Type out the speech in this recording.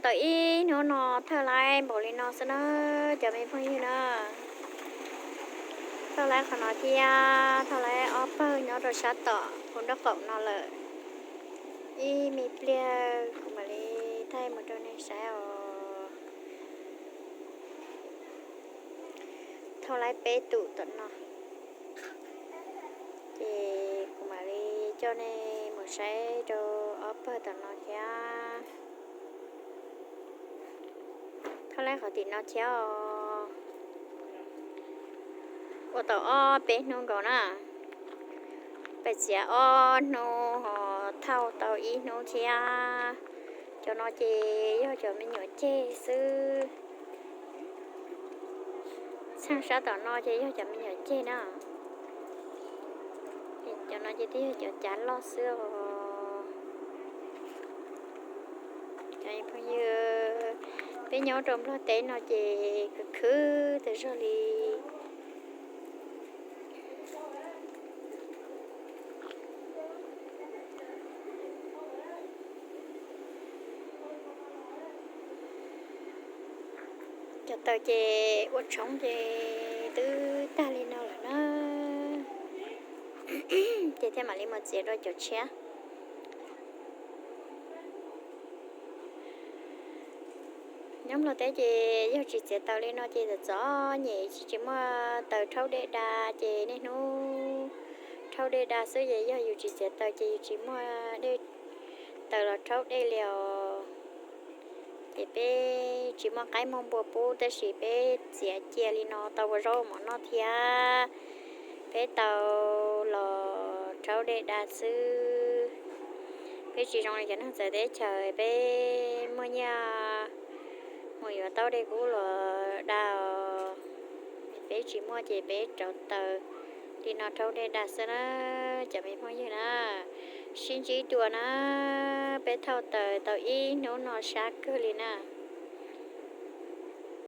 Tau ib hnub no thauj laib npaum li no xwb na, cov me phooj ywg na. Thauj laib qhov no thiab thauj laib ob pawg nyob rau sab tom hauv nraub qaum no lawm. Ib me pliag kuv mam li thaij mus rau nej saib os. Thauj laib peb tus tom no, ces kuv mam li coj nej mus saib rau ob pawg tom no thiab. Thauj laib qhov tim no thiab os. Ua tau ob peb hnub nkaus na, pais txiav ob hnub ho thauj tau ib hnub thiab. Cov no ces yog cov me nyuam ceg xwb. Txheej sab tom no ces yog cov me nyuam ceg na. Cov no ces twb yog cov cav loj xwb os. Cov phooj ywg, peb nyob rau Nplog teb no ces khwv khwv tas zog li. Cov taws ces ua tshoob ces twb tag li no lawm na. Ces thiaj mam li mus txiav rau cov tshiab. Nyob Nplog teb ces yog tsis txiav taws li no ces txom txom nyem, tsis, tsis muaj taws rhaub dej da, ces niaj hnub rhaub dej da xwb, ces yog yus tsis txiav taws ces yus tsis muaj dej, taws los rhaub dej li os. Ces peb tsis muaj qaib muaj npua pub, tab sis peb txiav cia li no tau ua zaub ua mov noj thiab. Peb tau los rhaub dej da xwb. Peb tsis zoo li cov neeg txawv teb chaws, peb muaj nyiaj mus yuav tau dej kub los da os. Peb tsis muaj ces peb rauv taws li no rhaub dej da xwb na, cov me phooj ywg na. Sib ntsib dua na, peb thauj taws tau ib hnub no sab kawg li na.